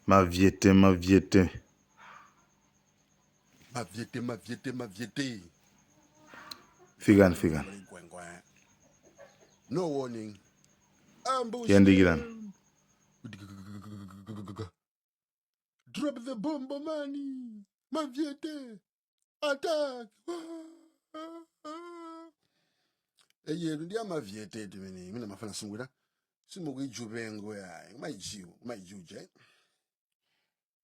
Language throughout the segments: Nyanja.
Mavyete, mavyete. Mavyete, mavyete, mavyete. Fikani, fikani. No warning. Ambush Yandikirani. them. Drop the bomb, money. Mavyete. Attack. Eyetu ndi amavyete timene imene mafana sungwira simukuijupengo yayi kumaijiwa kumaijuja eh?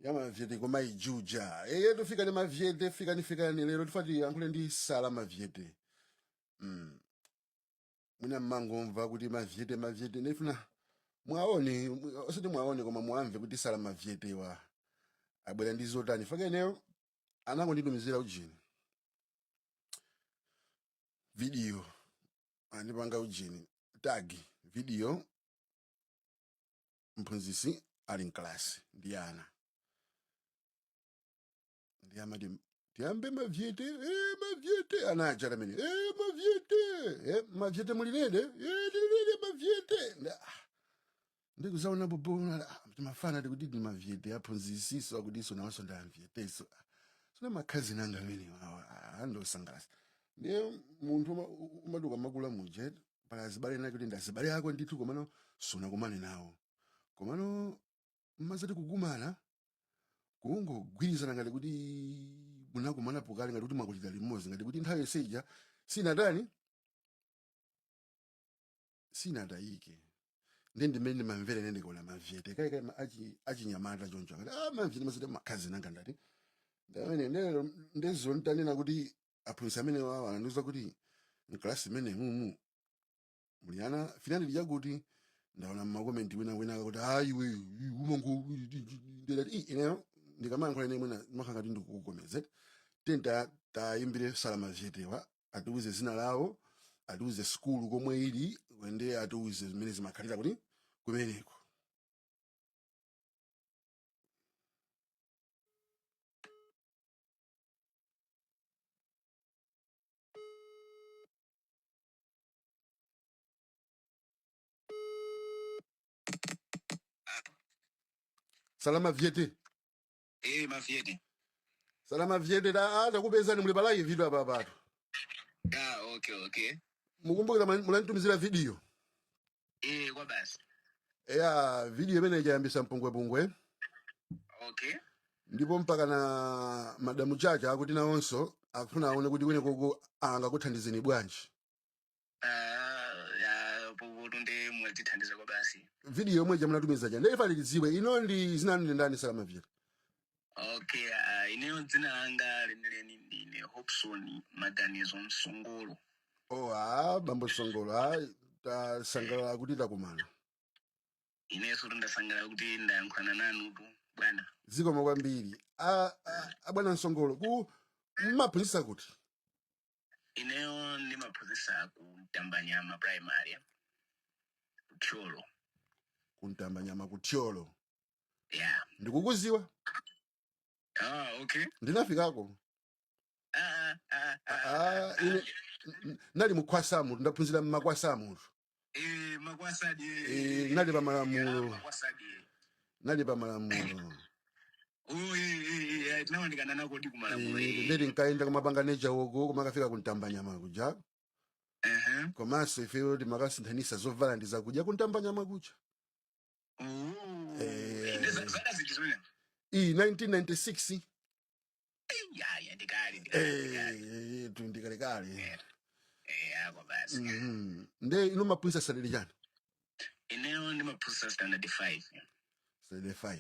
Yamavyete kumaijuja. Eyetu fikani mavyete, fikani, fikani. Lero tifati yankhule ndi sala mavyete. Mwina mmangomva kuti mavyete, mavyete, ndifuna mwaone, osati mwaone koma mwamve kuti sala mavyete wa abwera ndi zotani. Faka ineyo anangonditumizira ujini video, andipanga ujini tag video, mphunzitsi ali mklasi ndi ana, ndi amati tiyambe mavyete, mavyete, ana aja amene, mavyete, mavyete mulilede, tililede mavyete. Ndikuzaona bobo timafana tikuti ndi mavyete aphunzitsiso akutiso nawanso ndi amvyeteso sona makhazina anga amene wawa andosangalasa. Ndiye munthu umati ukamakula muje pala azibale nake kuti ndazibale ako ndithu, komano sunakumane nawo, komano mmazati kukumana kungogwirizana ngati kuti munakumana pokale, ngati kuti mwakulira limodzi, ngati kuti nthawi yonse ija sinatani, sinatayike. Ndi ndimene ndimamvera ine ndikaona mavyete kaikai achinyamata choncho akati mavyete mazati makhazina anga ndati ndamene ndero ndezo ntanena kuti aphunzitsi amene wawa anandiuza kuti mklasi imene mumu muli ana finali lijakuti ndaona mmakomenti wina wina akakuti ayi iwe umango ndati ineyo ndikamayankhula ine mwina makhala ngati ndikukugomeze. Tenta tayimbire sala mavyetewa atiuze zina lawo, atiuze sukulu komwe ili, wende atiuze zimene zimakhalira kuti kumeneko. Salama vyete. Mavyete. Salama vyete, takupezani muli pa live video apa apatu. Ah, okay. Mukumbukira munanditumizira video? Kwa basi. Eya, video imene ijayambisa mpungwepungwe. Ndipo mpaka na madamu Chacha akuti nawonso akufuna aone kuti kwene koko angakuthandizeni bwanji. Ah, ya, popo tunde mwatithandiza kwa basi. Video yomwe ija munatumiza ja ndeifa lidziwe ino ndi zina lanu ndi ndani, Salama Vyete? Okay, ineyo dzina langa lenileni ndine Hobson Maganizo Msongolo. Oh, bambo Songolo, tasangalala kuti takumana. Inenso ndasangalala kuti ndayankhulana nanu tu bwana. Zikomo kwambiri. Abwana Msongolo, ku mmaphunzitsa kuti? Ineyo ndimaphunzitsa ku Mtambanyama Primary ku Thyolo. Ku Mtambanyama ku Thyolo? Yeah. Ndikukuziwa. Ah, okay. Ndinafikako. Ine nali mukhwasamu, ndaphunzira mmakwasamu. Makwasadi. Nali pa malamulo. Makwasadi. Nali pa malamulo. Oh, tinaonekana nako di kumalamulo. Ndeti nkaenda kumapanga neja uko kumakafika kuntambanyama kuja. Komanso ifeyo timakasinthanisa zovala ndi zakudya kuntambanyama kuja. Oh. Eh. Zaka ziti zimene? Iyi 1996. Ya, ndikale, ndikale, ndikale. Tu ndikalekale. Ako basi. Nde ino maphunzitsa standard chani? Ineyo ndimaphunzitsa standard 5. Standard 5?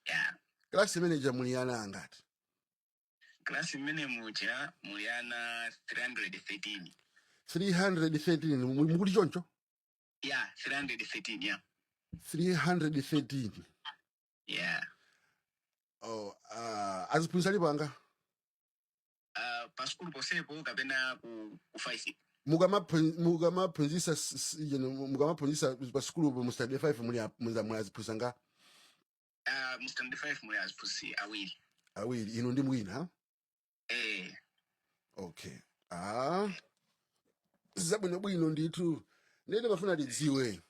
Yeah. Klasi imene ija muli ana angati? Klasi imene muja muli ana 313. 313? Mukuti choncho? Yeah, 313, yeah. 313? Yeah. Oh, aziphunzitsa alipo anga? Pa skulu posepo kapena ku 5? Mukamaphunzitsa mukamaphunzitsa pa sukulupo mu standard 5 muli aziphunzitsa nga? Mu standard 5 muli aziphunzitsi awiri. Awiri, inu ndi mwina, ha? Eh. Okay, zabwinobwino ndithu. Ndete pafuna tidziwe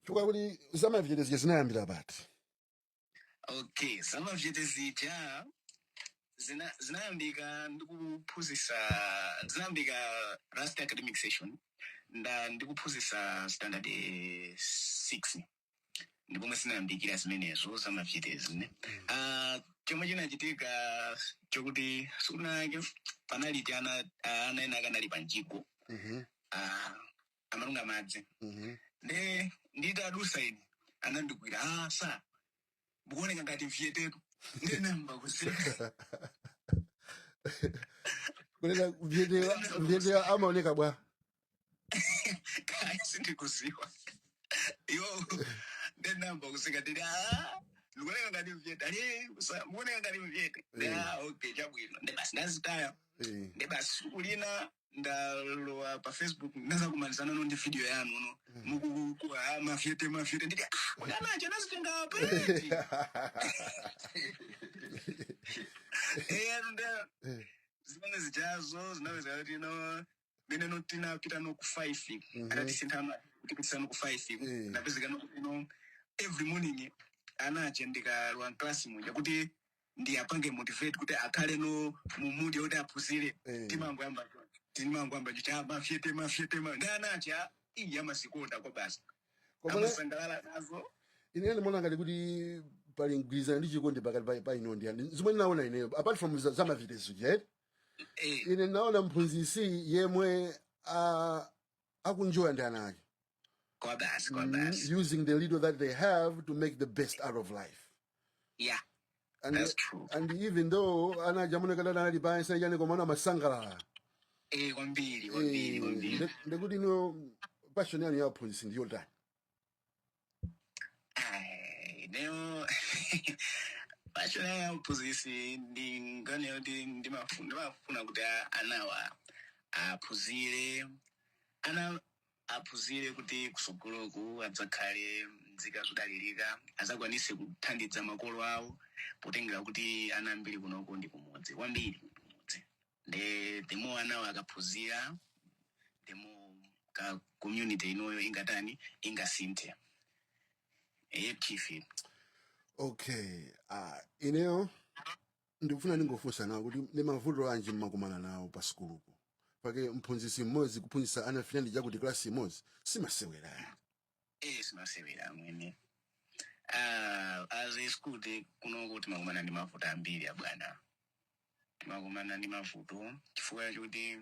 chifukwa kuti zamavyete zija zinayambira pati? Okay, zamavyete zija zinayambika ndikuphunzisa, zinayambika last academic session nda ndikuphunzisa standard 6, ndipomwe zinayambikira zimenezo zamavyetezi ne. Chomwe chinachitika chokuti sikunake panali ti ana ena akanali panjigo, amalunga madzi. Nde nditadusa ine anandigwira, "Ah, sa mukuoneka ngati mvyetetu." Ndinamba kuseka. Kunena mvyete, mvyete amaoneka bwa? Kaya sindikuziwa iwo. Ndinamba kuseka, nditi, "Ah, ndikuoneka ngati mvyete ali, mukuoneka ngati mvyete." Ah, okay, chabwino. Nde basi ndazitaya. Nde basi siku lina ndalowa pa Facebook, ndazakumalizana no ndi video yanu no mukukuwa, "Ah, mavyete, mavyete." Nditi, "Ah, kodi anacho anazitenga peti?" Nde zimene zijazo zinaweza kuti no mene no tinapita no ku 5, atatisinthana kutipitisa no ku 5, ndapezeka no kuti no every morning anache ndikalowa mklasi muja kuti ndiyapange motivate kuti akhale no mumudi kuti aphunzire, timangoyamba chicha, "Mavyete, mavyete," ndi anache iyi amazikonda kwa basi. Koma Amasangalala nazo. Ine ndimaona ngati kuti pali mgwirizano ndi chikondi pakati pa ino ndi ani. Zomwe ndinaona ineyo, apart from zamavyete zija, eh? Ine ndinaona mphunzisi yemwe akunjoya ndi ana ake. Kwa basi, kwa basi. Using the little that they have to make the best out of life. And, That's true. And even though ana jamuneka anali pansi chani, koma amasangalala. Eh, kwambiri, kwambiri, kwambiri. Ndekuti ino passion yanu ya aphunzisi ndiyotani? Ai, leo passion ya uphunzisi ndi ngani yoti ndimafuna kuti anawa aphunzire, ana aphunzire kuti kusogoloku adzakhale nzika zodalirika, adzakwanise kuthandiza makolo awo, potengera kuti ana ambiri kunoko ndi kumudzi, kwambiri kumudzi. Nde the more anawa akaphunzira, the more ka community inoyo ingatani, ingasinthe. Chief. Okay, ineyo ndikufuna ndingofunsa nawo kuti ndi mavuto anji mmakumana nawo pa sukulupo, pake mphunzisi mmodzi kuphunzitsa ana 300 chakuti klasi imodzi simasewera. Eh, simasewera mwene. As a school kunoko timakumana ndi mavuto ambiri abwana. Timakumana ndi mavuto chifukwa chokuti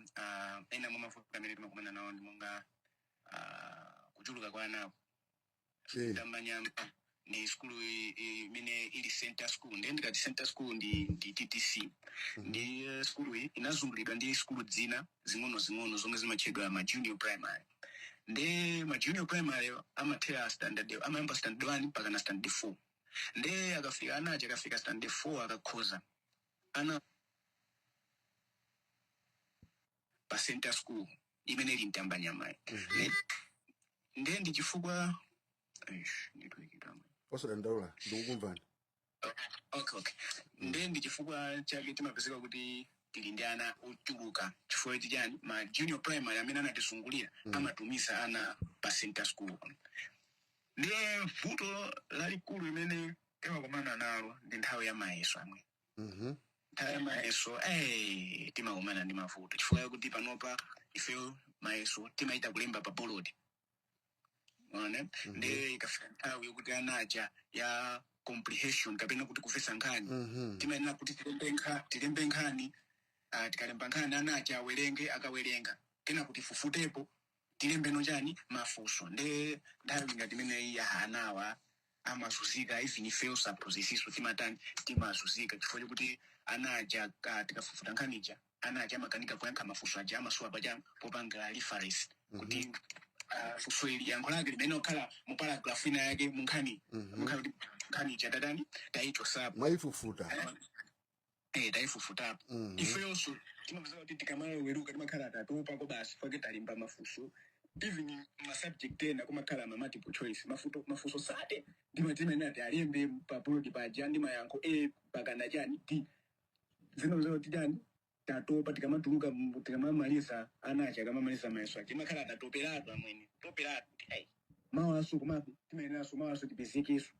ena mwa mavuto amene timakumana nawo ndi monga kuchuluka kwa anako. Mtambanyama ni skulu imene ili center school. Ndiye ndikati center school ndi TTC. Ndi skulu iyi inazungulidwa ndi skulu dzina zing'ono zing'ono zomwe zimatchedwa ma junior primary. Nde ma junior primary amathera standard, amayamba standard 1 mpaka na standard 4. Nde akafika anachi akafika standard 4, akakhoza ana pa center school imene ili Mtambanyamayi. Nde ndi chifukwa. Eish, network itamwe. Osadandaula, ndikukumvani. Okay. Nde ndi chifukwa chake timapezeka kuti tili ndi ana ochuluka, chifukwa chani? Ma junior primary amene anatizungulira amatumiza ana pa center school. Ndiye vuto lalikulu imene timakumana nalo ndi nthawi ya mayeso amwe. Nthawi ya mayeso, timakumana ndi mavuto chifukwa kuti panopa ifeyo mayeso timaita kulemba pa bolodi. Ona, ndiye ikafika nthawi yokuti anaja ya comprehension kapena kuti kumvetsa nkhani, timayenera kuti tilembe nkhani. Tikalemba nkhani, anaja awerenge. Akawerenga, tena kuti fufutepo, tilembe chani, mafunso. Nde nthawi ngati imeneyi ya anawa amazunzika. Even ifeyo saphunzisiso timatani, timazunzika chifukwa chokuti anaja tikafufuta nkhanija, anaja amakanika kuyankha mafunso aja, amasowa pacha popanga reference kuti funso ili yankho lake limene okhala mu paragraph ina yake munkhani, mukhala kuti nkhani ija tatani, tayichosapo. Mwayifufuta. Eh, tayifufutapo. Ifeyonso timapeza kuti tikamaweruka timakhala tatopa basi, fake talimba mafunso. Even ma subject ena kumakhala ma multiple choice, mafuto mafunso sate ndima timayenera tialembe pa board paja ndi mayankho A pakana chani D. Zimapeza kuti chani, tatopa. Tikamatuluka tikamamaliza, anachi akamamaliza mayeso aja timakhala tatoperatu amwene, toperatu kuti ai mawaso kumabe timayeneranso mawaso tipezekeso.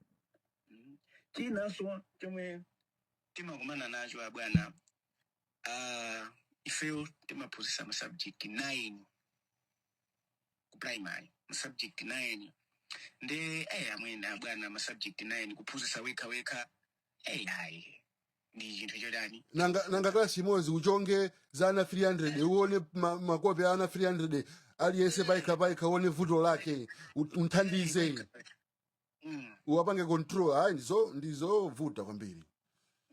Chinanso chomwe timakumana nacho, abwana, ifeyo timaphunzitsa ma subject 9 ku primary, ma subject 9. Nde amwene, abwana, ma subject 9 kuphunzitsa wekha wekha, ayi, ndi chinthu chotani? Nanga klasi imodzi uchonge za ana 300, uone makopi a ana 300, aliyense paikha paikha, uone vuto lake, unthandize, uwapange control, hayi, ndizovuta kwambiri.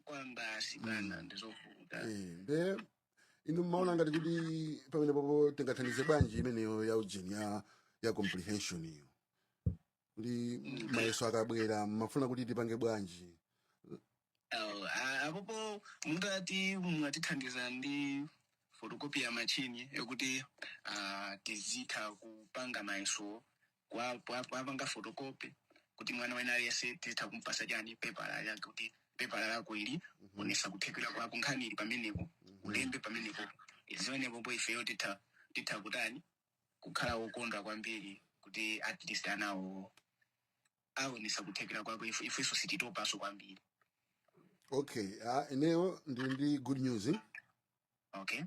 Kwambasi, bwana, ndizovuta. Nde inu mmaona ngati kuti pamene popo tingathandize bwanji imeneyo ya ujeni ya comprehension iyo, kuti mayeso akabwera mmafuna kuti tipange bwanji? Oh, apopo mungati mwatithandiza ndi photocopy ya machine yokuti tizitha kupanga mayeso, kwapanga photocopy kuti mwana wena aliyense tizitha kumpasa chani, pepala lake, kuti pepala lako ili, onesa kuthekera kwako, nkhani ili pamenepo, ulembe pamenepo. Zimenepopo ifeyo titha kutani, kukhala wokondwa kwambiri kuti at least anawo aonesa kuthekera kwako. Ifenso sititopaso kwambiri. Okay, ineyo ndili ndi good news. Okay.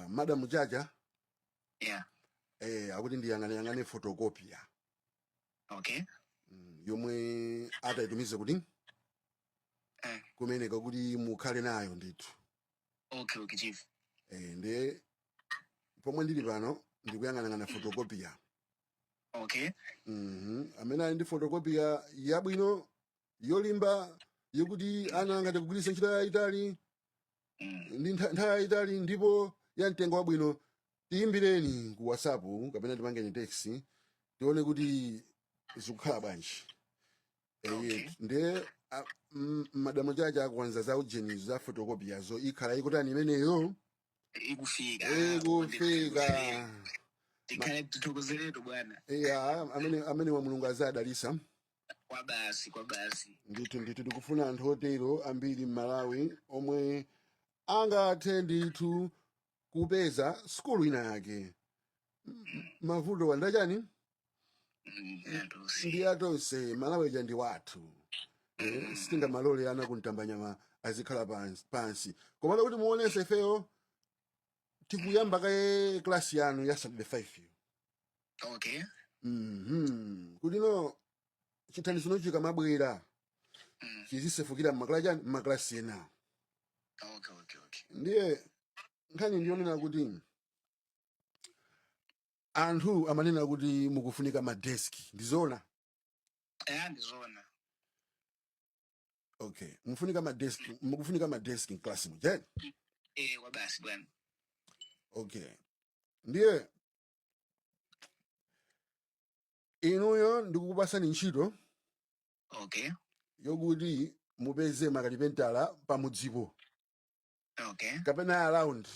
Madam Chacha akuti ndiyang'aneyang'ane photocopy yomwe atayitumize kuti kumeneka kuti mukhale nayo ndithu. Okay, chief. Ndiye pomwe ndili pano ndikuyang'anang'ana photocopier. Amene ali ndi photocopier yabwino, yolimba, yokuti ana angati kugwiritsa ntchito yayitali ndi nthawi yayitali ndipo ya mtengo wabwino, tiyimbireni ku WhatsApp kapena tipangeni text, tione kuti zikukhala bwanji. Ndiye madamu Chacha akukonza za ujeni za photocopier, ikhala ikutani imeneyo? Ikufika. Ikufika. Tikhale tithokozeretu, bwana. Iya, amene wa Mulungu azadalisa. Kwa basi, kwa basi. Ndithu ndithu, tikufuna anthu otero ambiri m'Malawi omwe angathe ndithu kupeza sukulu ina yake. Mavuto wandachani? Anthu si Ndi atonse, Malawi ija ndi wathu. Sitingamalole ana kuntambanyama azikhala pansi, pansi. Komano kuti muonese, ifeyo tikuyamba kaye klasi yanu ya standard 5 yo. Kuti no chithandizo chikamabwera chizisefukira mmaklasi chani, mmaklasi enawo. Okay. Ndiye nkhani ndiyonena kuti anthu amanena kuti mukufunika madeski, ndizoona? Ndizona. Okay, mufunika madeski, mukufunika madeski mklasi muje? Kwa basi, bwana. Okay, ndiye inuyo ndikukupasani ntchito yokuti mupeze makalipentala pamudzipo kapena around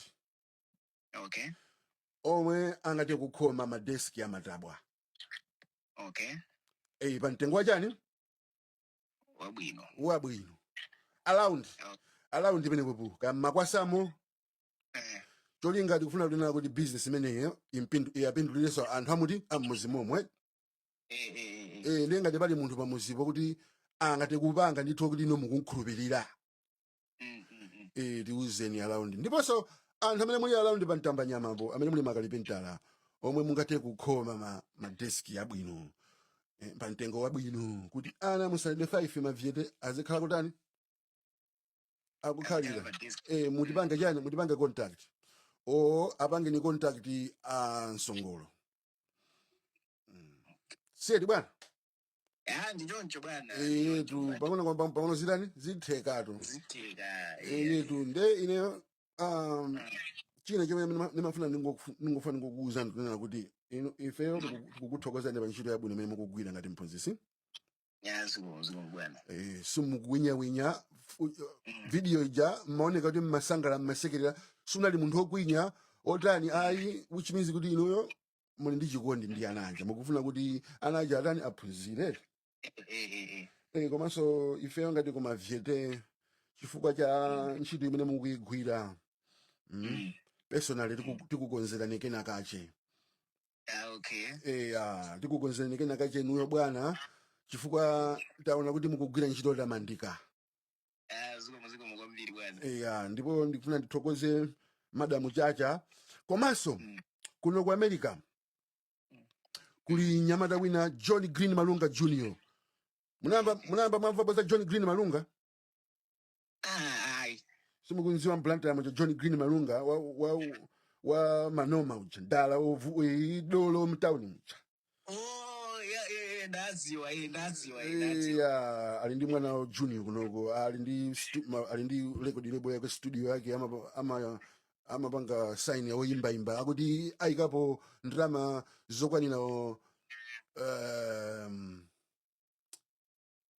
omwe angathe kukhoma madeski amatabwa pa mtengo wachani? Wabwino. Wabwino, around around imenepopo kamakwasamo. Cholinga tikufuna kunena kuti business imeneyo iyapindulirenso anthu amuti ammuzi momwe. Ndiye ngati pali munthu pamuzipo kuti angathe kupanga ndithu kuti ino mukunkhulupirira, tiuzeni around. Ndiponso anthu amene muli around pa Mtambanyamapo, amene muli makalipentala omwe mungathe kukhoma madeski abwino pa mtengo wabwino kuti ana mu standard 5 mavyete azikhala kutani, akukhalira. Azikhala pa desk. Mutipange chani, mutipange contact o apangeni contact a Msongolo. Siyeti, bwana. Ah, ndi choncho, bwana, ndi choncho, Yetu. Bwana. Pang'ono kwamba pang'ono zitani, zithekatu. Zitheka. Yetu, nde ineyo china chomwe ndimafuna ndingofuna ndingokuwuzani kunena kuti inu ifeyo tikukuthokozani pa ntchito yabwino imene mukugwira ngati mphunzitsi. Ya, zikomo, zikomo, bwana. Simukuwinyawinya. Video ija mmaoneka kuti mmasangala, mmasekerera, sunali munthu wokwinya otani, ayi, which means kuti inuyo muli ndi chikondi ndi anaja, mukufuna kuti anaja atani, aphunzire. Komanso ifeyo ngati kumavyete, chifukwa cha ntchito imene mukuyigwira, personally tikukonzerani kena kache. Ah, okay. Ah, tikukonzerani kena kache inuyo, bwana. Chifukwa taona kuti mukugwira ntchito yotamandika. Ah, zikomo, zikomo kwambiri bwana. Eya, ndipo ndikufuna ndithokoze Madamu Chacha, komanso kuno ku America kuli nyamata wina, John Green Malunga Junior. Munayamba mwamva za John Green Malunga? Ah, ayi. Simukunziwa mBlantyre muja John Green Malunga wa manoma uja, ndala dolo mtawuni muja? Oh, yeah, ndaziwa, ndaziwa, ndaziwa. Iya, ali ndi mwana wa junior kunoko, ali ndi record label yake, studio yake, amapanga sign ya oyimbayimba, akuti ayikapo ndalama zokwanira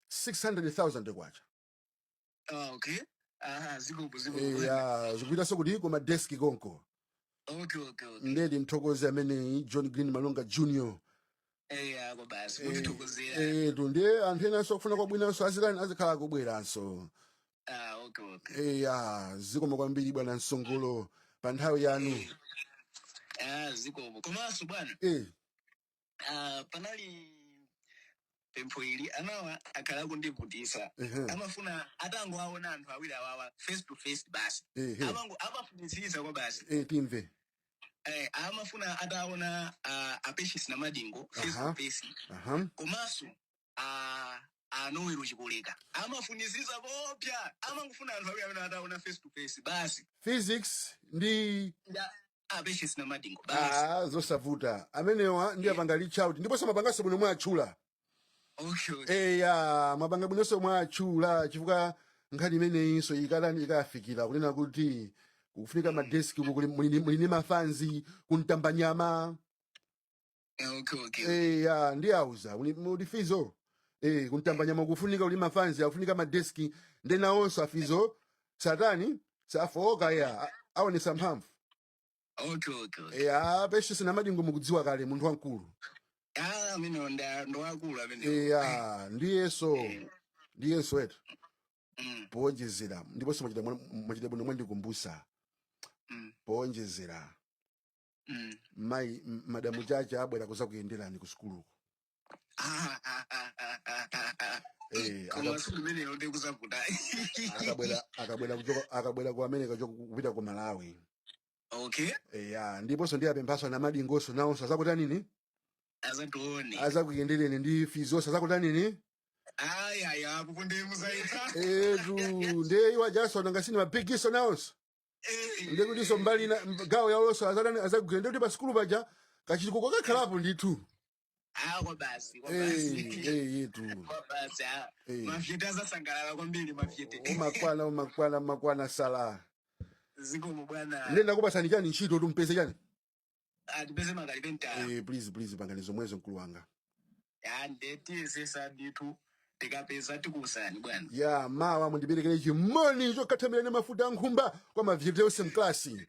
600,000 kwacha. Ah, okay. Aha, zikomo, zikomo bwana. Iya, zikupitanso kuti kuma desk konko. Okay. Ndedi mthokozi ameneyi, John Green Malunga Junior. Ako basi, kutithokozera. Etu, ndiye anthu enanso akufuna kwabwinanso azikani azikhala kubweranso. Ah, okay. Eya, zikomo kwambiri bwana Msongolo pa nthawi yanu. Ah, zikomo. Komanso bwana, ah, panali pempho ili, anawa akhala kundivutisa. Amafuna atangoaona anthu awiri awawa face to face basi. Amango amafunitsitsa kwa basi. Timve. Amafuna ataona a Patience Namadingo face to face. Komanso anowero Chikoleka. Amafunisisa kopya. Amangofuna anthu awiri amene ataona face to face basi. Physics ndi A Patience Namadingo basi. Ah, zosavuta, amenewa ndi apanga reach out, ndiponso mapanganso bwino mwatchula. Okay. Eya, mapanga bwinonso mwatchula, chifukwa nkhani imeneyinso ikalani ikafikira kunena kuti kufunika madeski uku, muli ndi mafanzi kuntambanyama. Okay. Eya, ndi auza muli fizo kuntambanyama kufunika uli mafanzi, akufunika madeski, ndi nawonso afizo satani safoka ya aonesa mphamvu. Okay. Eya, Patience Namadingo mukudziwa kale, munthu wamkulu. Ah, amene ndowakulu amene. Eya, ndiyeso ndiyeso etu. Powonjezera, ndiponso mwachita bwino mwandikumbusa. Powonjezera, mayi Madamu Chacha abwera kuzakuyenderani ku sukuluko. Ah, ah, ah, ah, ah, ah, ah. Koma siku limeneyo ndikuzavuta. Akabwera ku America kuchoka kupita ku Malawi. Eya, ndiponso ndi apemphaso Namadingoso nawonso azakuta nini? Azatione. Azakuyendereni ndi fizonso azakuta nini? Ayi, ayi, apo kundimuzaita. Etu, ndiye iwo ajaso nangasini mabigiso nawonso, ndikutinso mbali na gawo yawonso azatani, azakugenda, ndikuti pa sukulu paja kachitukuko kakhalapo ndithu. Ah, kwa basi, kwa basi. Yetu. Kwa basi, ah. Mafyete azasangalala kwambiri mafyete. Umakwana, umakwana, umakwana sala. Zikomo bwana. Ndiye ndakupasani chani ntchito kuti mpeze chani? Atipeze makalipentala. Please, please, pangani zomwezo mkulu wanga. Ah, ndetiyesesa ndithu, tikapeza tikusani bwana. Ya, mawa mundiberekere chimoni chokhathamira mafuta a nkhumba kwa mavyete onse mklasi.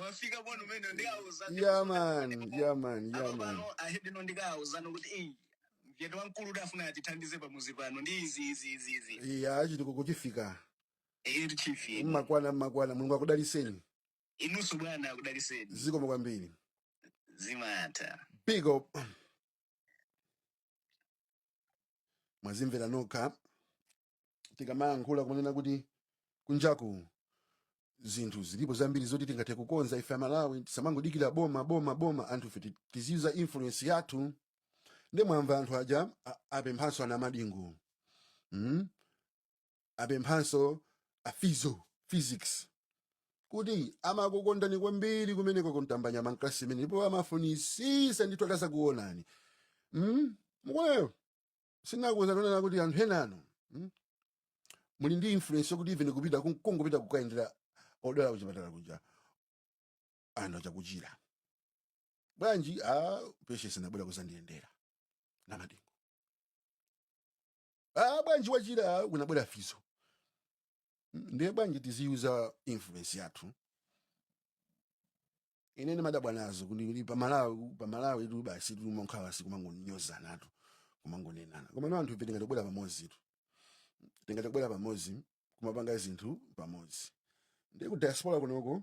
Wafika bwana umene ndikauza. Yeah man, yeah man, yeah Apo man. pano ahedino ndikauza nokuti mvyete wamkulu udafuna atithandize pamuzi pano ndi izi izi izi izi. Ya, chitukuko chifika. Tichifika. Mmakwana, mmakwana, Mulungu akudaliseni. Inunso bwana akudaliseni. Zikomo kwambiri. Zimatha. Big up. Mwazimvera nokha, tikamayankhula kumanena kuti kunjaku zinthu zilipo zambiri zoti tingathe kukonza ife Amalawi, tisamangodikira boma, boma, boma. Anthu ife tiziuza influence yathu. Ndi mwamva anthu aja apemphanso ana Madingo, Apemphanso afizo physics kuti amakukondani kwambiri kumeneko kuntambanyama mklasi imene, ndipo amafunisisa ndithu atazakuonani. Mukuonayo, sinakuwuza tonena kuti anthu enano, Muli ndi influence yokuti even kupita kungopita kukayendera odwala kuchipatala kuja, anthu achakuchira bwanji? A Patience nabwera kuzandiyendera, Namadingo, ah, bwanji wachira? Kunabwera fizo. Ndiye bwanji tiziyuza influence yathu? Ine ndimadabwa nazo kuti pamalawi, pamalawi tu basi tumonkhala sikumangonyozanatu, kumangonenana, koma no, anthu ife tingatibwera pamodzi tu, tingatibwera pamodzi kumapanga zinthu pamodzi. Ndiye ku diaspora kunoko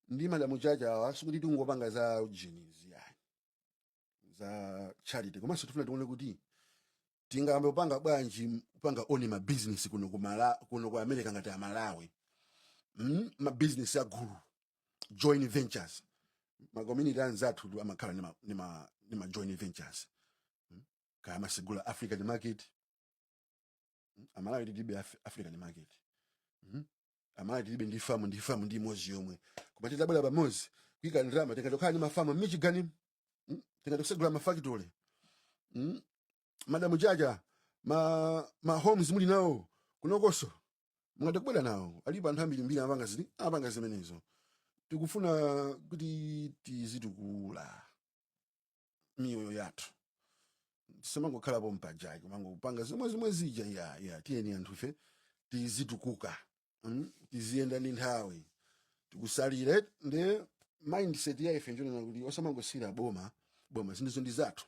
ndi Madamu Chacha awa, sikuti tingopanga za ujenizi, yayi. Za charity, komanso tifuna tione kuti tingambe kupanga bwanji, kupanga own ma business kuno ku kuno ku America ngati Amalawi, Ma business agulu, joint ventures. Ma community anzathu tu amakhala ndi ma joint ventures, Kaya amasegula African market, Amalawi tilibe African market, Amalawi tilibe ndi famu ndi imodzi yomwe, koma titabwera pamodzi kuyika ndalama, tingatokhala ndi mafamu m'Michigan, Tingatosegula mafactory, Madamu Chacha, ma homes muli nawo kunokoso mungati kubwera nawo. Alipo anthu ambirimbiri amapanga zili, amapanga zimenezo. Tikufuna kuti tizitukula miyoyo yathu, tisamangokhalapo mpajayi kumangopanga zomwe zomwe zija ya. Tiyeni anthu ife tizitukuka, Tiziyenda ndi nthawi, tikusalire ndi mindset ya ife njonena kuti osamangosira boma boma, zinthu ndi zathu,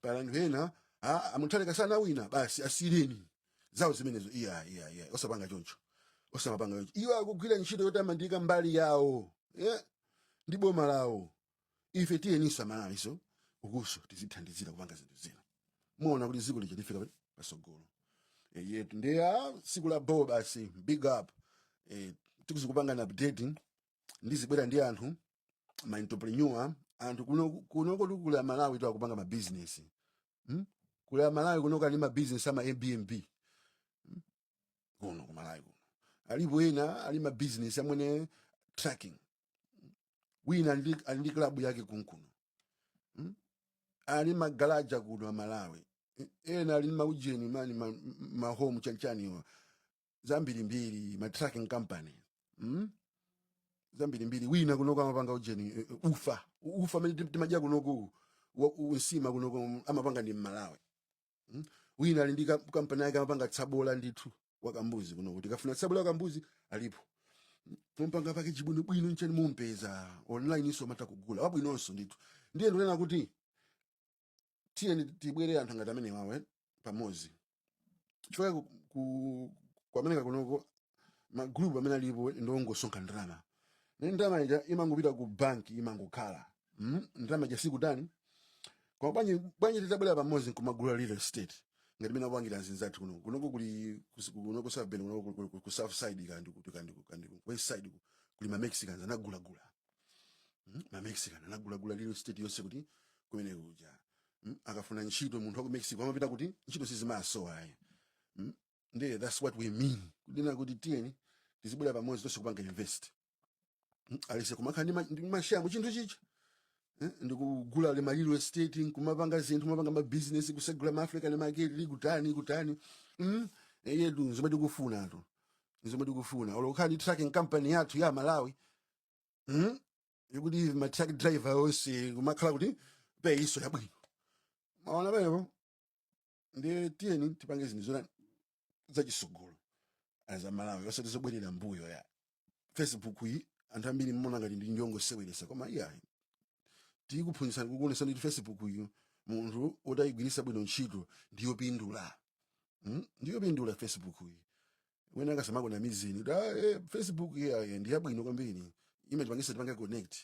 Pala anthu ena, ah, amuthalika sana wina basi, asireni zawo zimenezo. Iya, iya, iya, osapanga choncho, osamapanga choncho. Iwo akugwira ntchito yotamandika mbali yawo, yeah, ndi boma lawo. Ife tiyeninso Amalawiso ukuso tizithandizira kupanga zinthu zina, muona kuti dziko lija lifika pasogolo yetu. Ndi a siku la bo basi, big up. Tikuzikupanga na updating, ndizibwera ndi anthu ma entrepreneur, anthu kuno kunoko tikula Malawi akupanga ma business, Kula Malawi kuno kali ma business ama Airbnb kuno ku Malawi kuno. Alipo ena ali ma business amwene trucking, wina ali ndi club yake kunkuno, Ali magalaja kuno Amalawi, ena ali ndi maujeni mani ma home chanchaniwa zambirimbiri, ma trucking company, Zambirimbiri. Wina kunoko amapanga ujeni, ufa, ufa amene timadya kunoku nsima kunoko amapanga ndi Mmalawi, Wina ali ndi kampani yake, amapanga tsabola ndithu wakambuzi kunoko. Tikafuna tsabola wakambuzi alipo, mumpanga package bwinobwino nchani, mumpeza online iso amata kugula wabwinonso ndithu. Ndiye ndikunena kuti tiyeni tibwere anthu ngati amene wawe pamodzi, chifukwa ku America kunoko magroup amene alipo ndiongosonkha ndalama, ne ndalama ija imangopita ku banki, imangokhala, Ndalama ija sikutani. Koma bwanji, bwanji titabwera pamodzi nkumagula real estate ngati mene akupangira anzathu kuno kunoko? Kuli kunoko South Bend kunoko, ku south side kandi ku west side kuli ma Mexicans anagulagula, Ma Mexican anagulagula real estate yonse kuti kumene kuja, Akafuna ntchito munthu wa ku Mexico amapita kuti ntchito sizimasowa ayi, Ndiye that's what we mean kunena kuti tiyeni tizibwera pamodzi tonse kupanga invest, Alise kumakhala ndi mashare mu chinthu chicha, ndikugula le ma real estate, nkumapanga zinthu, kumapanga ma business, kusegula ma African market, likutani kutani, Yedu zomwe tikufuna tu, zomwe tikufuna olo kukhala ndi trucking company yathu ya Malawi, Ikuti ma truck driver onse kumakhala kuti pay-iso yabwino, maona penepo. Ndiye tiyeni tipange zinthu zona zachisogolo aza Malawi, osati zobwerera mbuyo ya Facebook iyi. Anthu ambiri mmona ngati ndi njongoseweresa, koma iyayi, tikuphunzitsani, kukuonesani kuti Facebook iyo munthu utayigwiritsa bwino ntchito ndiyopindula, Ndiyopindula Facebook iyi. Wena akasamakona mizini kuti, ah, Facebook iya ndi yabwino kwambiri, imatipangisa tipange connect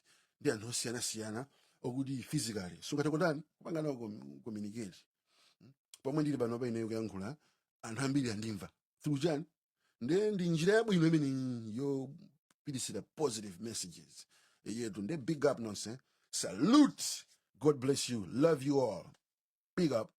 ndi anthu osiyanasiyana okuti physically sungathe kutani, kupanga nawo communicate. Pomwe ndili pano pa ineyo kuyankhula, anthu ambiri andimva through chani? Nde ndi njira yabwino imene yopitisira positive messages yetu. Nde big up nonse, salute, God bless you, love you all, big up.